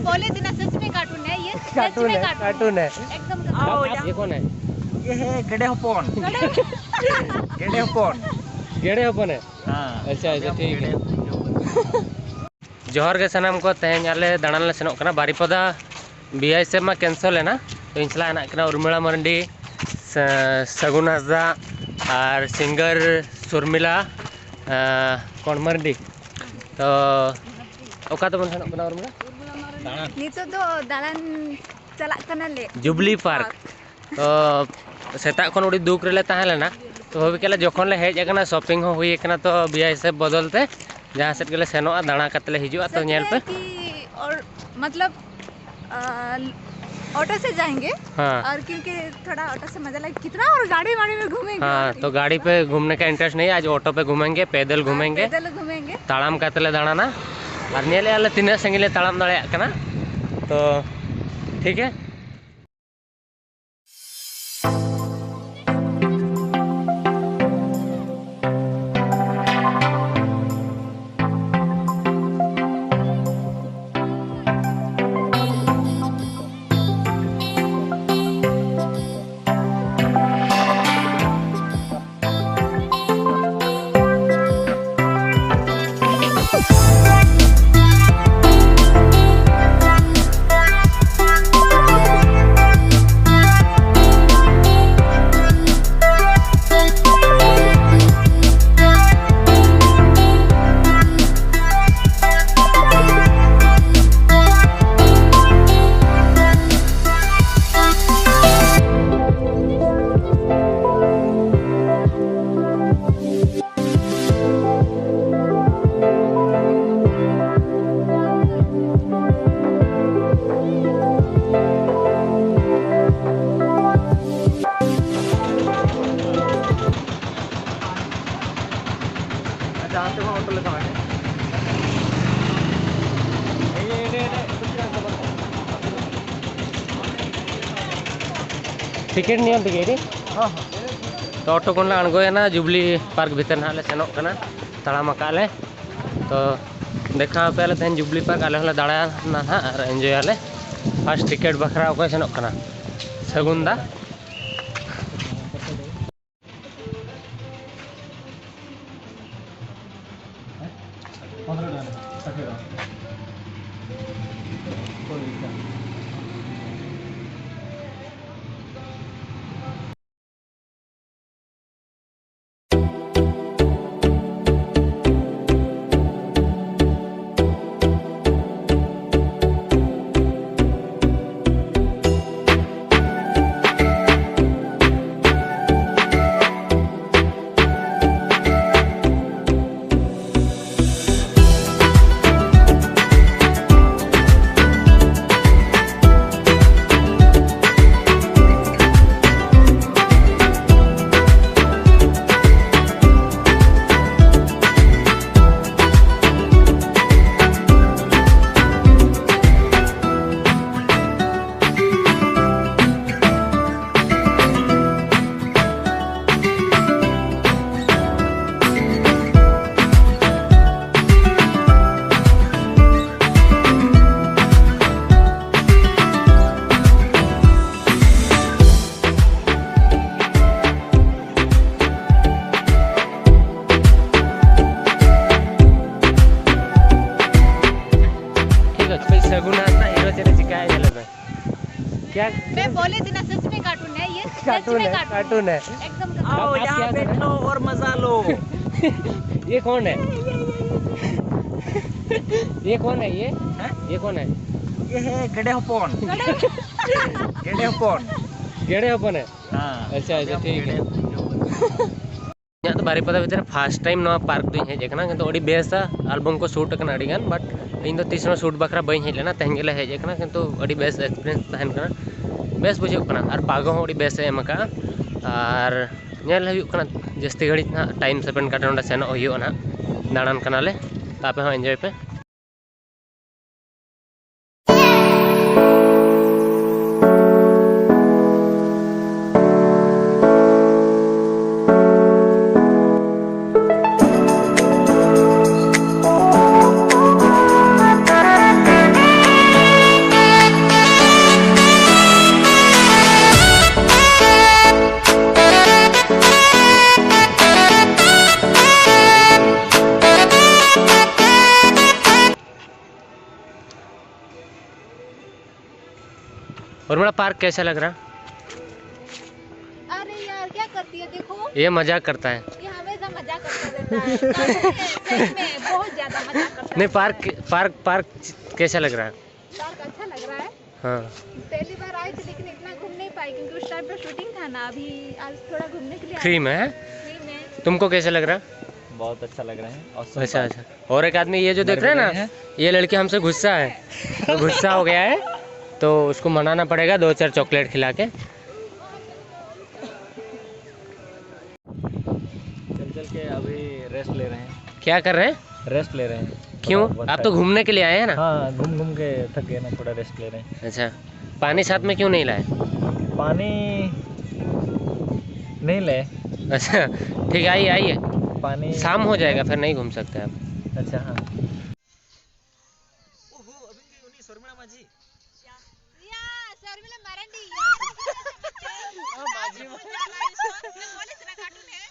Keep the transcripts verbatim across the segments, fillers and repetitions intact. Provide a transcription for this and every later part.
बोले थे ना, सच में कार्टून है ये, सच कार्टून में है, कार्टून कार्टून है। है। एकदम आप, आप ये कौन है? ये है गेड़े हपन। गेड़े हपन। गेड़े हपन है। हाँ। अच्छा, अच्छा, ठीक है। ᱡᱚᱦᱟᱨ ᱜᱮ ᱥᱟᱱᱟᱢ ᱠᱚ᱾ ᱛᱮᱦᱮᱧ ᱟᱞᱮ ᱫᱟᱬᱟᱱ ᱞᱮ ᱥᱮᱱᱚᱜ ᱠᱟᱱᱟ ᱵᱟᱨᱤᱯᱚᱫᱟ᱾ ᱵᱤ ᱟᱭ ᱥᱮ ᱢᱟ ᱠᱮᱱᱥᱮᱞ ᱮᱱᱟ, ᱛᱚ ᱤᱧ ᱥᱟᱞᱟᱜ ᱦᱮᱱᱟᱜ ᱠᱤᱱᱟ ᱩᱨᱢᱤᱞᱟ ᱢᱟᱨᱰᱤ, ᱥᱟ-, ᱥᱟᱹᱜᱩᱱ ᱦᱟᱸᱥᱫᱟ ᱟᱨ ᱥᱤᱝᱜᱟᱨ ᱥᱩᱨᱢᱤᱞᱟ, ᱟᱸ, ᱠᱚᱬ ᱢᱟᱨᱰᱤ᱾ ᱛᱚ ᱚᱠᱟ ᱛᱮᱵᱚᱱ ᱥᱮᱱᱚᱜ ᱠᱟᱱᱟ ᱩᱨᱢᱤᱞᱟ? ᱱᱤᱛᱚᱜ ᱫᱚ ᱫᱟᱬᱟᱱ ᱪᱟᱞᱟᱜ ᱠᱟᱱᱟᱞᱮ ᱡᱩᱵᱽᱞᱤ ᱯᱟᱨᱠ᱾ ᱛᱚ ᱥᱮᱛᱟᱜ ᱠᱷᱚᱱ ᱟᱹᱰᱤ ᱫᱩᱠ ᱨᱮᱞᱮ ᱛᱟᱦᱮᱸ ᱞᱮᱱᱟ᱾ ᱛᱚ ᱵᱷᱟᱵᱤ ᱠᱮᱫ ᱞᱮ ᱡᱚᱠᱷᱚᱱ ᱞᱮ ᱦᱮᱡ ᱟᱠᱟᱱᱟ, ᱥᱚᱯᱤᱝ ᱦᱚᱸ ᱦᱩᱭ ᱟᱠᱟᱱᱟ, ᱛᱚ ᱵᱤ ᱟᱭ ᱥᱮ ᱵᱚᱫᱚᱞ ᱛᱮ ᱡᱟᱦᱟᱸ ᱥᱮᱫ ᱜᱮᱞᱮ ᱥᱮᱱᱚᱜᱼᱟ, ᱫᱟᱬᱟ ᱠᱟᱛᱮ ᱞᱮ ᱦᱤᱡᱩᱜᱼᱟ᱾ ᱛᱚ ᱧᱮᱞ ᱯᱮ᱾ कि और मतलब, अ, ऑटो से जाएंगे। हाँ। और क्योंकि थोड़ा ऑटो से मजा लगे, कितना और गाड़ी वाड़ी में घूमेंगे। हाँ, तो गाड़ी पे घूमने का इंटरेस्ट नहीं है, आज ऑटो पे घूमेंगे, पैदल हाँ, घूमेंगे, पैदल घूमेंगे। ᱛᱟᱲᱟᱢ ᱠᱟᱛᱮ ᱞᱮ ᱫᱟᱬᱟᱱᱟ᱾ ᱟᱨ ᱧᱮᱞᱮᱜᱼᱟ ᱞᱮ ᱛᱤᱱᱟᱹᱜ ᱥᱟᱺᱜᱤᱧ ᱞᱮ ᱛᱟᱲᱟᱢ ᱫᱟᱲᱮᱭᱟᱜ ᱠᱟᱱᱟ᱾ ᱛᱚ ᱴᱷᱤᱠ ᱦᱮ᱾ ᱴᱤᱠᱤᱴ ᱱᱤᱭᱚᱢ ᱛᱮᱜᱮ ᱤᱫᱤ᱾ ᱦᱚᱸ, ᱦᱚᱸ᱾ ᱛᱚ ᱚᱴᱳ ᱠᱷᱚᱱ ᱞᱮ ᱟᱬᱜᱚᱭᱮᱱᱟ, ᱡᱩᱵᱽᱞᱤ ᱯᱟᱨᱠ ᱵᱷᱤᱛᱨᱤ ᱱᱟᱦᱟᱜ ᱞᱮ ᱥᱮᱱᱚᱜ ᱠᱟᱱᱟ, ᱛᱟᱲᱟᱢ ᱟᱠᱟᱫ ᱞᱮ᱾ ᱛᱚ ᱫᱮᱠᱷᱟᱣ ᱟᱯᱮᱭᱟᱞᱮ ᱛᱮᱦᱮᱧ ᱡᱩᱵᱽᱞᱤ ᱯᱟᱨᱠ, ᱟᱞᱮ ᱦᱚᱸᱞᱮ ᱫᱟᱬᱟᱱᱟ ᱱᱟᱦᱟᱜ ᱟᱨ ᱮᱱᱡᱚᱭᱟᱞᱮ᱾ ᱯᱷᱟᱥᱴ ᱴᱤᱠᱤᱴ ᱵᱟᱠᱷᱨᱟ ᱚᱠᱚᱭ ᱥᱮᱱᱚᱜ ᱠᱟᱱᱟ? ᱥᱟᱹᱜᱩᱱ ᱫᱟ᱾ ᱴᱷᱤᱠ ᱚᱪᱷᱮ, ᱥᱟᱹᱜᱩᱱ ᱦᱟᱸᱥᱫᱟ ᱦᱤᱨᱳ ᱪᱮᱫ ᱮ ᱪᱤᱠᱟᱭᱟ ᱧᱮᱞ ᱯᱮ᱾ क्या? मैं बोले थे ना, सच में कार्टून है ये, सच कार्टून में है, कार्टून कार्टून है। है। एकदम आओ आप यहाँ क्या कर रहे बैठो और मजा लो। ये कौन है? ये कौन है ये? हैं? ये कौन है? ये है गेड़े हपन। गेड़े हपन। गेड़े हपन है? हाँ। अच्छा, अच्छा, ठीक है। ᱤᱧᱟᱹᱜ ᱫᱚ ᱵᱟᱨᱤᱯᱟᱫᱟ ᱵᱷᱤᱛᱨᱤ ᱨᱮ ᱯᱷᱟᱥᱴ ᱴᱟᱭᱤᱢ ᱱᱚᱣᱟ ᱯᱟᱨᱠ ᱫᱚᱧ ᱦᱮᱡ ᱟᱠᱟᱱᱟ, ᱠᱤᱱᱛᱩ ᱟᱹᱰᱤ ᱵᱮᱥᱟ, ᱟᱞᱵᱚᱢ ᱠᱚ ᱥᱩᱴ ᱟᱠᱟᱱᱟ ᱟᱹᱰᱤ ᱜᱟᱱ, ᱵᱟᱴ ᱤᱧ ᱫᱚ ᱛᱤᱥ ᱦᱚᱸ ᱥᱩᱴ ᱵᱟᱠᱷᱨᱟ ᱵᱟᱹᱧ ᱦᱮᱡ ᱞᱮᱱᱟ, ᱛᱮᱦᱮᱧ ᱜᱮᱞᱮ ᱦᱮᱡ ᱟᱠᱟᱱᱟ, ᱠᱤᱱᱛᱩ ᱟᱹᱰᱤ ᱵᱮᱥ ᱮᱠᱥᱯᱤᱨᱤᱭᱮᱱᱥ ᱛᱟᱦᱮᱱ ᱠᱟᱱᱟ, ᱵᱮᱥ ᱵᱩᱡᱷᱟᱹᱜ ᱠᱟᱱᱟ, ᱟᱨ ᱯᱟᱜᱚ ᱦᱚᱸ ᱟᱹᱰᱤ ᱵᱮᱥ ᱮ ᱮᱢ ᱟᱠᱟᱫᱼᱟ, ᱟᱨ ᱧᱮᱞ ᱦᱩᱭᱩᱜ ᱠᱟᱱᱟ ᱡᱟᱹᱥᱛᱤ ᱜᱷᱟᱹᱲᱤᱡ ᱱᱟᱦᱟᱜ ᱴᱟᱭᱤᱢ ᱥᱯᱮᱱᱰ ᱠᱟᱛᱮ ᱱᱚᱰᱮ ᱥᱮᱱᱚᱜ ᱦᱩᱭᱩᱜᱼᱟ ᱱᱟᱦᱟᱜ, ᱫᱟᱬᱟᱱ ᱠᱟᱱᱟᱞᱮ, ᱛᱚ ᱟᱯᱮ ᱦᱚᱸ ᱮᱱᱡᱚᱭ ᱯᱮ᱾ उर्मिला, पार्क कैसा लग रहा? अरे यार, क्या करती है, देखो। ये मजाक करता है। ये हमेशा मजाक करता रहता है। सच में, सच में, बहुत ज्यादा मजाक करता है। नहीं, पार्क, पार्क, पार्क कैसा लग रहा है? पार्क अच्छा लग रहा है। हाँ। पहली बार आई थी, लेकिन इतना घूम नहीं पाई, क्योंकि उस टाइम पे शूटिंग था ना। अभी आज थोड़ा घूमने के लिए आई। फ्री में है? फ्री में। तुमको कैसा लग रहा? बहुत अच्छा लग रहा है। और अच्छा, अच्छा। और एक आदमी, ये जो देख रहे हैं ना, ये लड़की हमसे गुस्सा है, तो गुस्सा हो गया है, तो उसको मनाना पड़ेगा दो चार चॉकलेट खिला के। चल चल के अभी रेस्ट ले रहे हैं। क्या कर रहे हैं? रेस्ट ले रहे हैं। क्यों? थोड़ा बहुत आप तो है। घूमने के लिए आए हैं ना? हाँ, घूम घूम के थक गए ना, थोड़ा रेस्ट ले रहे हैं। अच्छा, पानी साथ में क्यों नहीं लाए? पानी नहीं लाए। अच्छा, ठीक है, आइए, आइए। पानी शाम हो जाएगा, फिर नहीं घूम सकते आप। अच्छा, हाँ। ᱳᱦᱳ, ᱟᱹᱵᱤᱱ ᱜᱮ ᱩᱱᱤ ᱥᱚᱨᱢᱤᱲᱟ ᱢᱟᱹᱡᱷᱤ? ᱭᱟ, ᱥᱚᱨᱢᱤᱞᱟ ᱢᱟᱨᱟᱱᱰᱤ, ᱭᱟ᱾ ᱢᱟᱹᱡᱷᱤ ᱢᱟ᱾ ᱯᱩᱞᱤᱥ ᱨᱮ ᱠᱟᱴᱩᱱ ᱦᱮ᱾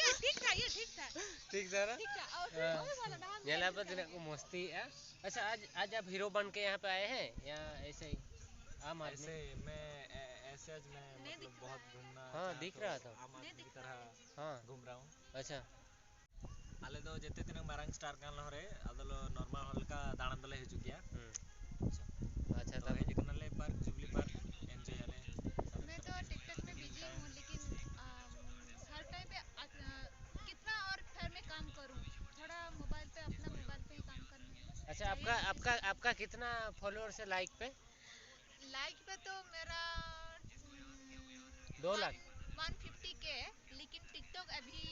ᱭᱮ ᱴᱷᱤᱠ ᱛᱷᱟ, ᱭᱮ ᱴᱷᱤᱠ ᱛᱷᱟ᱾ ᱴᱷᱤᱠ ᱛᱷᱟ ᱱᱟ? ᱴᱷᱤᱠ ᱛᱷᱟ᱾ ᱚᱵᱮ ᱵᱚᱞᱚ ᱱᱟ᱾ ᱧᱮᱞᱟ ᱯᱮ ᱛᱤᱱᱟᱹᱜ ᱠᱚ ᱢᱚᱥᱛᱤᱭᱮᱜᱼᱟ᱾ ᱟᱪᱪᱷᱟ, ᱟᱡ, ᱟᱡ ᱟᱯ ᱦᱤᱨᱳ ᱵᱚᱱ ᱠᱮ ᱭᱟᱦᱟᱸ ᱯᱮ ᱟᱭᱮ ᱦᱮᱸ ᱭᱟ ᱮᱭᱥᱮ ᱦᱤ? ᱟᱢ ᱟᱫᱢᱤ? ᱮᱭᱥᱮ ᱦᱤ, ᱢᱮ, ᱮ-, ᱮᱭᱥᱮ ᱟᱡ ᱢᱮ, ᱢᱚᱛᱞᱚᱵ, ᱵᱚᱦᱩᱛ ᱜᱷᱩᱢᱱᱟ ᱪᱟᱦᱛᱟ ᱦᱩᱸ, ᱫᱤᱠᱷ ᱨᱟᱦᱟ ᱛᱷᱟ᱾ ᱟᱢ ᱟᱫᱢᱤ ᱠᱤ ᱛᱟᱨᱦᱟ ᱦᱮᱸ᱾ ᱜᱷᱩᱢ ᱨᱟᱦᱟ ᱦᱩᱸ᱾ ᱟᱪᱪᱷᱟ᱾ ᱟᱞᱮ ᱫᱚ ᱡᱮᱛᱮ ᱛᱤᱱᱟᱹᱜ ᱢᱟᱨᱟᱝ ᱥᱴᱟᱨ ᱠᱟᱱ ᱨᱮᱦᱚᱸ ᱨᱮ, ᱟᱫᱚ ᱞᱮ ᱱᱚᱨᱢᱟᱞ ᱦᱚᱲ ᱞᱮᱠᱟ ᱫᱟᱬᱟᱱ ᱫᱚᱞᱮ ᱦᱤᱡᱩᱜ ᱜᱮᱭᱟ᱾ ᱦᱩᱸ᱾ ᱟᱪᱪᱷᱟ᱾ ᱟᱪᱪᱷᱟ, ᱛᱚ ᱛᱟᱯᱚᱨ? ᱦᱮᱡ ᱠᱟᱱᱟᱞᱮ ᱯᱟᱨᱠ, ᱡᱩᱵᱽᱞᱤ ᱯᱟᱨᱠ, ᱮᱱᱡᱚᱭ ᱟᱞᱮ᱾ मैं तो टिकटॉक में बिजी हूँ, लेकिन, अम, हर टाइम पे, अ, कितना और घर में काम करूँ? थोड़ा मोबाइल पे, अपना मोबाइल पे ही काम करना है। अच्छा, आपका, चाहिए। आपका, आपका कितना फॉलोअर्स है लाइक पे? लाइक पे तो मेरा, हम्म, दो लाख। वन, वन फिफ्टी के है, लेकिन टिकटॉक अभी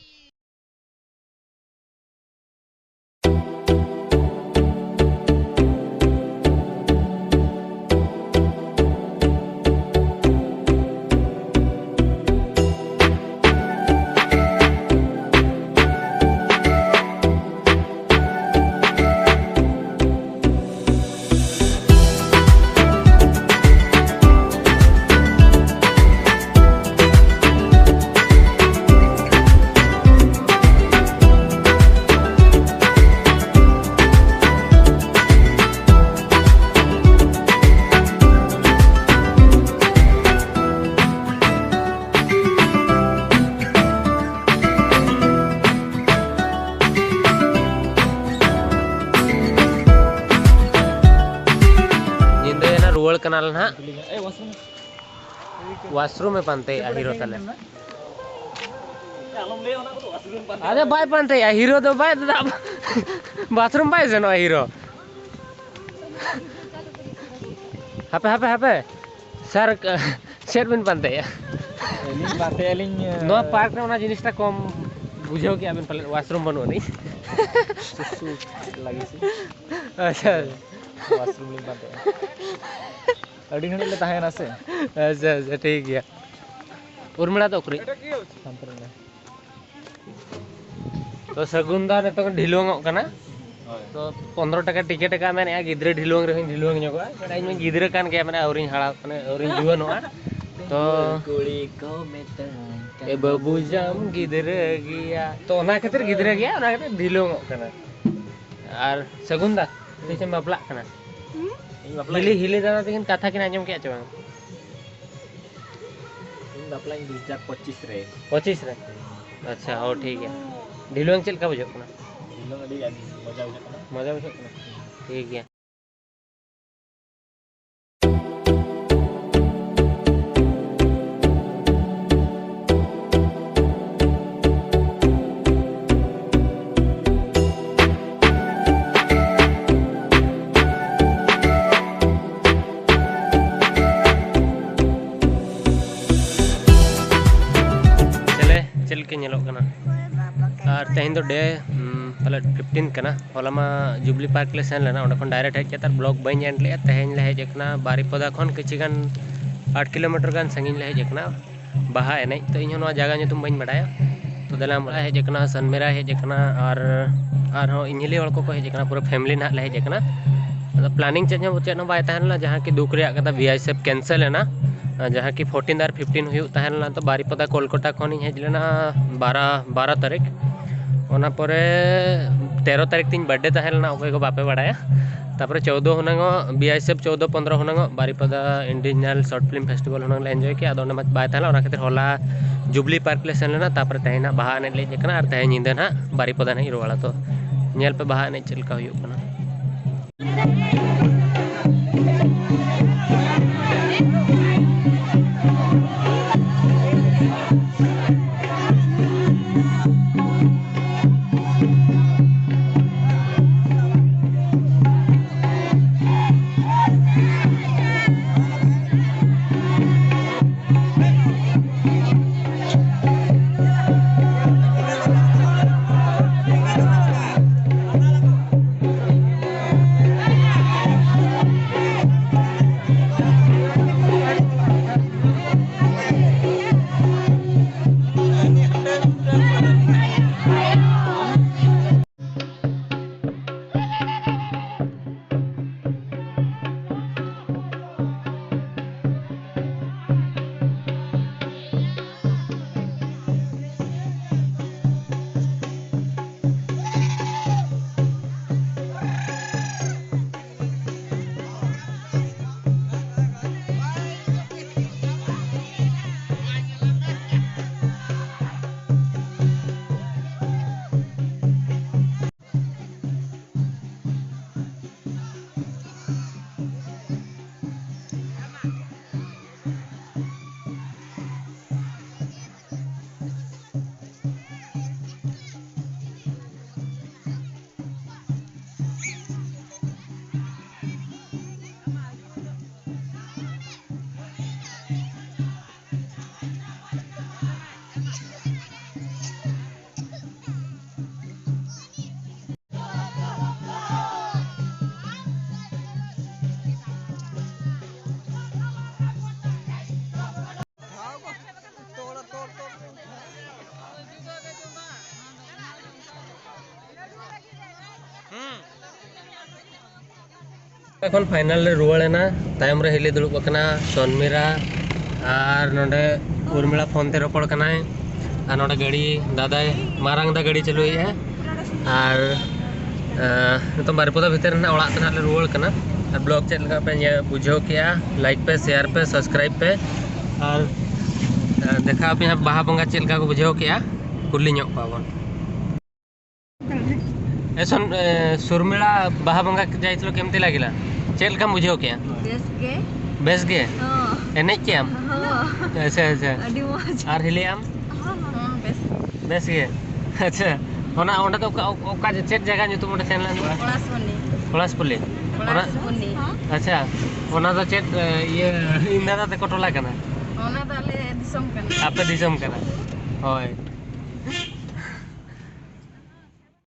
ᱨᱩᱣᱟᱹᱲ ᱠᱟᱱᱟᱞᱮ ᱱᱟᱦᱟᱜ᱾ ᱮ, ᱣᱟᱥᱨᱩᱢ᱾ ᱣᱟᱥᱨᱩᱢ ᱮ ᱯᱟᱱᱛᱮᱭᱮᱜᱼᱟ ᱦᱤᱨᱳ ᱛᱟᱞᱮ᱾ ᱟᱞᱚᱢ ᱞᱟᱹᱭᱟ ᱚᱱᱟ ᱠᱚᱫᱚ, ᱣᱟᱥᱨᱩᱢ ᱯᱟᱱᱛᱮ᱾ ᱟᱫᱚ ᱵᱟᱭ ᱯᱟᱱᱛᱮᱭᱮᱜᱼᱟ, ᱦᱤᱨᱳ ᱫᱚ ᱵᱟᱭ, ᱵᱟᱛᱷᱨᱩᱢ ᱵᱟᱭ ᱥᱮᱱᱚᱜᱼᱟ ᱦᱤᱨᱳ᱾ ᱦᱟᱯᱮ, ᱦᱟᱯᱮ, ᱦᱟᱯᱮ᱾ ᱥᱟᱨ, ᱪᱮᱫ ᱵᱤᱱ ᱯᱟᱱᱛᱮᱭᱮᱜᱼᱟ? ᱟᱹᱞᱤᱧ ᱯᱟᱱᱛᱮᱭᱟᱞᱤᱧ, ᱱᱚᱣᱟ ᱯᱟᱨᱠ ᱨᱮ ᱚᱱᱟ ᱡᱤᱱᱤᱥᱴᱟ ᱠᱚᱢ ᱵᱩᱡᱷᱟᱹᱣ ᱠᱮᱜᱼᱟ ᱵᱤᱱ ᱯᱟᱞᱮᱫ, ᱣᱟᱥᱨᱩᱢ ᱵᱟᱹᱱᱩᱜ ᱟᱹᱱᱤᱡ᱾ ᱥᱩᱥᱩ ᱞᱟᱹᱜᱤᱫ ᱥᱮ᱾ ᱟᱪᱪᱷᱟ᱾ ᱣᱟᱥᱨᱩᱢ ᱞᱤᱧ ᱯᱟᱱᱛᱮᱭᱮᱜᱼᱟ᱾ ᱟᱹᱰᱤ ᱜᱷᱟᱹᱲᱤᱡ ᱞᱮ ᱛᱟᱦᱮᱸᱭᱮᱱᱟ ᱥᱮ᱾ ᱟᱪᱪᱷᱟ, ᱟᱪᱪᱷᱟ, ᱴᱷᱤᱠ ᱜᱮᱭᱟ᱾ ᱩᱨᱢᱤᱞᱟ ᱫᱚ ᱩᱠᱩᱨᱤᱡ? ᱦᱟᱱᱛᱮ ᱨᱮ ᱢᱮᱱᱟᱭᱟ᱾ ᱛᱚ ᱥᱟᱹᱜᱩᱱ ᱫᱟ ᱱᱤᱛᱚᱝ ᱰᱷᱤᱞᱣᱟᱹᱝ ᱚᱜ ᱠᱟᱱᱟ᱾ ᱦᱳᱭ᱾ ᱛᱚ ᱯᱚᱱᱫᱽᱨᱚ ᱴᱟᱠᱟ ᱴᱤᱠᱤᱴ ᱟᱠᱟᱫ, ᱢᱮᱱᱮᱫᱼᱟ ᱜᱤᱫᱽᱨᱟᱹ ᱰᱷᱤᱞᱣᱟᱹᱝ ᱨᱮᱦᱚᱸᱧ ᱰᱷᱤᱞᱣᱟᱹᱝ ᱧᱚᱜᱚᱜᱼᱟ᱾ ᱢᱮᱱᱮᱫᱼᱟ ᱤᱧ ᱢᱟ ᱜᱤᱫᱽᱨᱟᱹ ᱠᱟᱱ ᱜᱮᱭᱟ, ᱢᱟᱱᱮ ᱟᱹᱣᱨᱤᱧ ᱦᱟᱲᱟ-, ᱢᱟᱱᱮ ᱟᱹᱣᱨᱤᱧ ᱡᱩᱣᱟᱹᱱᱚᱜᱼᱟ᱾ ᱛᱚ ᱠᱩᱲᱤ ᱠᱚ ᱢᱮᱛᱟᱹᱧ ᱠᱟᱱᱟ᱾ ᱮ ᱵᱟᱹᱵᱩ ᱡᱟᱢ ᱜᱤᱫᱽᱨᱟᱹ ᱜᱮᱭᱟ, ᱛᱚ ᱚᱱᱟ ᱠᱷᱟᱹᱛᱤᱨ ᱜᱤᱫᱽᱨᱟᱹ ᱜᱮᱭᱟ, ᱚᱱᱟ ᱠᱷᱟᱹᱛᱤᱨ ᱰᱷᱤᱞᱣᱟᱹᱝ ᱚᱜ ᱠᱟᱱᱟ᱾ ᱟᱨ ᱥᱟᱹᱜᱩᱱ ᱫᱟ, ᱛᱤᱥᱮᱢ ᱵᱟᱯᱞᱟᱜ ᱠᱟᱱᱟ? ᱦᱩᱸ? ᱤᱧ ᱵᱟᱯᱞᱟᱜ ᱦᱤᱞᱤ, ᱤᱧ᱾ ᱦᱤᱞᱤ ᱫᱟᱫᱟ ᱛᱟᱹᱠᱤᱱ ᱠᱟᱛᱷᱟ ᱠᱤᱱ ᱟᱸᱡᱚᱢ ᱠᱮᱫᱼᱟ ᱪᱮ ᱵᱟᱝ? ᱤᱧ ᱵᱟᱯᱞᱟᱜ ᱤᱧ ᱫᱩ ᱦᱟᱡᱟᱨ ᱯᱚᱸᱪᱤᱥ ᱨᱮ᱾ ᱯᱚᱸᱪᱤᱥ ᱨᱮ? ᱟᱪᱪᱷᱟ, ᱦᱚᱸ, ᱴᱷᱤᱠ ᱜᱮᱭᱟ᱾ ᱰᱷᱤᱞᱣᱟᱹᱝ ᱪᱮᱫ ᱞᱮᱠᱟ ᱵᱩᱡᱷᱟᱹᱜ ᱠᱟᱱᱟ? ᱰᱷᱤᱞᱣᱟᱹᱝ ᱟᱹᱰᱤ ᱟᱹᱰᱤ ᱢᱚᱡᱟ ᱵᱩᱡᱷᱟᱹᱜ ᱠᱟᱱᱟ᱾ ᱢᱚᱡᱟ ᱵᱩᱡᱷᱟᱹᱜ ᱠᱟᱱᱟ? ᱴᱷᱤᱠ ᱜᱮᱭᱟ᱾ ᱪᱮᱞᱮ ᱪᱮᱫ ᱞᱮᱠᱟ ᱧᱮᱞᱚᱜ ᱠᱟᱱᱟ᱾ ᱟᱨ ᱛᱮᱦᱮᱧ ᱫᱚ ᱰᱮ, ᱩᱢ, ᱯᱟᱞᱮᱫ ᱯᱷᱤᱯᱴᱤᱱ ᱠᱟᱱᱟ᱾ ᱦᱚᱞᱟ ᱢᱟ ᱡᱩᱵᱽᱞᱤ ᱯᱟᱨᱠ ᱞᱮ ᱥᱮᱱ ᱞᱮᱱᱟ, ᱚᱸᱰᱮ ᱠᱷᱚᱱ ᱰᱟᱭᱨᱮᱠᱴ ᱦᱮᱡ ᱠᱟᱛᱮ ᱵᱞᱚᱜ ᱵᱟᱹᱧ ᱮᱱᱰ ᱞᱮᱫᱼᱟ᱾ ᱛᱮᱦᱮᱧ ᱞᱮ ᱦᱮᱡ ᱟᱠᱟᱱᱟ ᱵᱟᱨᱤᱯᱚᱫᱟ ᱠᱷᱚᱱ ᱠᱤᱪᱷᱤ ᱜᱟᱱ ᱟᱴ ᱠᱤᱞᱳᱢᱤᱴᱟᱨ ᱜᱟᱱ ᱥᱟᱺᱜᱤᱧ ᱞᱮ ᱦᱮᱡ ᱟᱠᱟᱱᱟ ᱵᱟᱦᱟ ᱮᱱᱮᱡ᱾ ᱛᱚ ᱤᱧ ᱦᱚᱸ ᱱᱚᱣᱟ ᱡᱟᱭᱜᱟ ᱧᱩᱛᱩᱢ ᱵᱟᱹᱧ ᱵᱟᱰᱟᱭᱟ᱾ ᱛᱚ ᱫᱮᱞᱟ ᱦᱮᱡ ᱟᱠᱟᱱᱟ, ᱥᱟᱱᱢᱮᱨᱟ ᱦᱮᱡ ᱟᱠᱟᱱᱟ, ᱟᱨ ᱟᱨᱦᱚᱸ ᱤᱧ ᱦᱤᱞᱤ ᱦᱚᱲ ᱠᱚᱠᱚ ᱦᱮᱡ ᱟᱠᱟᱱᱟ, ᱯᱩᱨᱟᱹ ᱯᱷᱮᱢᱤᱞᱤ ᱱᱟᱦᱟᱜ ᱞᱮ ᱦᱮᱡ ᱟᱠᱟᱱᱟ᱾ ᱟᱫᱚ ᱯᱞᱟᱱᱤᱝ ᱪᱮᱫ ᱦᱚᱸ, ᱪᱮᱫ ᱦᱚᱸ ᱵᱟᱭ ᱛᱟᱦᱮᱸ ᱞᱮᱱᱟ, ᱡᱟᱦᱟᱸ ᱠᱤ ᱫᱩᱠ ᱨᱮᱭᱟᱜ ᱠᱟᱛᱷᱟ, ᱵᱷᱤ ᱟᱭ ᱥᱮᱯ ᱠᱮᱱᱥᱮᱞ ᱮᱱᱟ᱾ ᱟᱨ ᱡᱟᱦᱟᱸ ᱠᱤ ᱯᱷᱳᱨᱴᱤᱱ ᱟᱨ ᱯᱷᱤᱯᱴᱤᱱ ᱦᱩᱭᱩᱜ ᱛᱟᱦᱮᱸ ᱞᱮᱱᱟ, ᱛᱚ ᱵᱟᱨᱤᱯᱚᱫᱟ ᱠᱳᱞᱠᱟᱛᱟ ᱠᱷᱚᱱᱤᱧ ᱦᱮᱡ ᱞᱮᱱᱟ ᱵᱟᱨᱟ, ᱵᱟᱨᱚ ᱛᱟᱹᱨᱤᱠᱷ᱾ ᱚᱱᱟ ᱯᱚᱨᱮ ᱛᱮᱨᱚ ᱛᱟᱹᱨᱤᱠᱷ ᱛᱤᱧ ᱵᱟᱨᱛᱷᱰᱮ ᱛᱟᱦᱮᱸ ᱞᱮᱱᱟ, ᱚᱠᱚᱭ ᱠᱚ ᱵᱟᱯᱮ ᱵᱟᱲᱟᱭᱟ᱾ ᱛᱟᱯᱚᱨᱮ ᱪᱳᱫᱽᱫᱳ ᱦᱩᱱᱟᱹᱝ ᱚᱜ, ᱵᱷᱤ ᱟᱭ ᱥᱮᱯ ᱪᱳᱫᱽᱫᱳ ᱯᱚᱱᱫᱽᱨᱚ ᱦᱩᱱᱟᱹᱝ ᱚᱜ, ᱵᱟᱨᱤᱯᱚᱫᱟ ᱤᱱᱰᱤᱡᱤᱱᱟᱞ ᱥᱚᱨᱴ ᱯᱷᱤᱞᱢ ᱯᱷᱮᱥᱴᱤᱵᱷᱟᱞ ᱦᱩᱱᱟᱹᱝ ᱞᱮ ᱮᱱᱡᱚᱭ ᱠᱮᱜᱼᱟ᱾ ᱟᱫᱚ ᱚᱸᱰᱮ ᱢᱟ ᱵᱟᱭ ᱛᱟᱦᱮᱸ ᱞᱮᱱᱟ, ᱚᱱᱟ ᱠᱷᱟᱹᱛᱤᱨ ᱦᱚᱞᱟ ᱡᱩᱵᱽᱞᱤ ᱯᱟᱨᱠ ᱞᱮ ᱥᱮᱱ ᱞᱮᱱᱟ᱾ ᱛᱟᱯᱚᱨᱮ ᱛᱮᱦᱮᱧ ᱱᱟᱜ ᱵᱟᱦᱟ ᱮᱱᱮᱡ ᱞᱮ ᱦᱮᱡ ᱟᱠᱟᱱᱟ ᱟᱨ ᱛᱮᱦᱮᱧ ᱧᱤᱫᱟᱹ ᱱᱟᱜ ᱵᱟᱨᱤᱯᱚᱫᱟ ᱮᱱᱮᱡ ᱨᱩᱣᱟᱹᱲᱟ᱾ ᱛᱚ ᱧᱮᱞ ᱯᱮ ᱵᱟᱦᱟ ᱮᱱᱮᱡ ᱪᱮᱫ ᱞᱮᱠᱟ ᱦᱩᱭᱩᱜ ᱠᱟᱱᱟ᱾ ᱮᱠᱷᱚᱱ ᱯᱷᱟᱭᱱᱟᱞ ᱞᱮ ᱨᱩᱣᱟᱹᱲ ᱮᱱᱟ᱾ ᱛᱟᱭᱚᱢ ᱨᱮ ᱦᱤᱞᱤ ᱫᱩᱲᱩᱵ ᱟᱠᱟᱱᱟ, ᱥᱚᱱᱢᱤᱨᱟ, ᱟᱨ ᱱᱚᱰᱮ ᱩᱨᱢᱤᱞᱟ ᱯᱷᱳᱱ ᱛᱮ ᱨᱚᱯᱚᱲ ᱠᱟᱱᱟᱭ, ᱟᱨ ᱱᱚᱰᱮ ᱜᱟᱹᱰᱤ ᱫᱟᱫᱟᱭ, ᱢᱟᱨᱟᱝ ᱫᱟ ᱜᱟᱹᱰᱤ ᱪᱟᱹᱞᱩᱭᱮᱫᱼᱟ᱾ ᱟᱨ ᱟᱸ, ᱱᱤᱛᱚᱜ ᱵᱟᱨᱤᱯᱚᱫᱟ ᱵᱷᱤᱛᱤᱨ ᱨᱮᱱᱟᱜ ᱚᱲᱟᱜ ᱛᱮ ᱱᱟᱦᱟᱜ ᱞᱮ ᱨᱩᱣᱟᱹᱲ ᱠᱟᱱᱟ᱾ ᱟᱨ ᱵᱞᱚᱜ ᱪᱮᱫ ᱞᱮᱠᱟ ᱯᱮ ᱧᱮᱞ ᱵᱩᱡᱷᱟᱹᱣ ᱠᱮᱜᱼᱟ, ᱞᱟᱭᱤᱠ ᱯᱮ, ᱥᱮᱭᱟᱨ ᱯᱮ, ᱥᱟᱵᱥᱠᱨᱟᱭᱤᱵ ᱯᱮ᱾ ᱟᱨ ᱟᱸ, ᱫᱮᱠᱷᱟᱣ ᱟᱯᱮ ᱦᱟᱸᱜ ᱵᱟᱦᱟ ᱵᱚᱸᱜᱟ ᱪᱮᱫ ᱞᱮᱠᱟ ᱠᱚ ᱵᱩᱡᱷᱟᱹᱣ ᱠᱮᱜᱼᱟ, ᱠᱩᱞᱤ ᱧᱚᱜ ᱠᱚᱣᱟ ᱵᱚᱱ᱾ ᱮ ᱥᱚᱱ-, ᱮ, ᱥᱩᱨᱢᱤᱞᱟ, ᱵᱟᱦᱟ ᱵᱚᱸᱜᱟ ᱡᱟᱭᱛᱞᱳ ᱠᱮᱢᱛᱤ ᱞᱟᱜᱤᱞᱟ? ᱪᱮᱫ ᱞᱮᱠᱟᱢ ᱵᱩᱡᱷᱟᱹᱣ ᱠᱮᱜᱼᱟ? ᱵᱮᱥ ᱜᱮ᱾ ᱵᱮᱥ ᱜᱮ? ᱦᱚᱸ᱾ ᱮᱱᱮᱡ ᱠᱮᱜᱼᱟᱢ? ᱦᱚᱸ᱾ ᱟᱪᱪᱷᱟ, ᱟᱪᱪᱷᱟ᱾ ᱟᱹᱰᱤ ᱢᱚᱡᱽ᱾ ᱟᱨ ᱦᱤᱞᱤ ᱟᱢ? ᱦᱚᱸ, ᱵᱮᱥ ᱜᱮ᱾ ᱵᱮᱥ ᱜᱮ? ᱟᱪᱪᱷᱟ᱾ ᱚᱱᱟ, ᱚᱸᱰᱮ ᱫᱚ ᱚᱠᱟ, ᱚᱠᱟ, ᱪᱮᱫ ᱡᱟᱭᱜᱟ ᱧᱩᱛᱩᱢ ᱚᱸᱰᱮ ᱛᱟᱦᱮᱸ ᱞᱮᱱᱟ? ᱯᱚᱞᱟᱥᱵᱚᱱᱤ᱾ ᱯᱚᱞᱟᱥᱯᱚᱞᱤ? ᱚᱱᱟ, ᱯᱚᱞᱟᱥᱵᱚᱱᱤ᱾ ᱟᱪᱪᱷᱟ᱾ ᱚᱱᱟ ᱫᱚ ᱪᱮᱫ, ᱮ, ᱤᱭᱟᱹ, ᱤᱧ ᱫᱟᱫᱟ ᱛᱟᱠᱚ ᱴᱚᱞᱟ ᱠᱟᱱᱟ? ᱚᱱᱟ ᱫᱚ ᱟᱞᱮ ᱫᱤᱥᱚᱢ ᱠᱟᱱᱟ᱾ ᱟᱯᱮ ᱫᱤᱥᱚᱢ ᱠᱟᱱᱟ? ᱦᱳᱭ᱾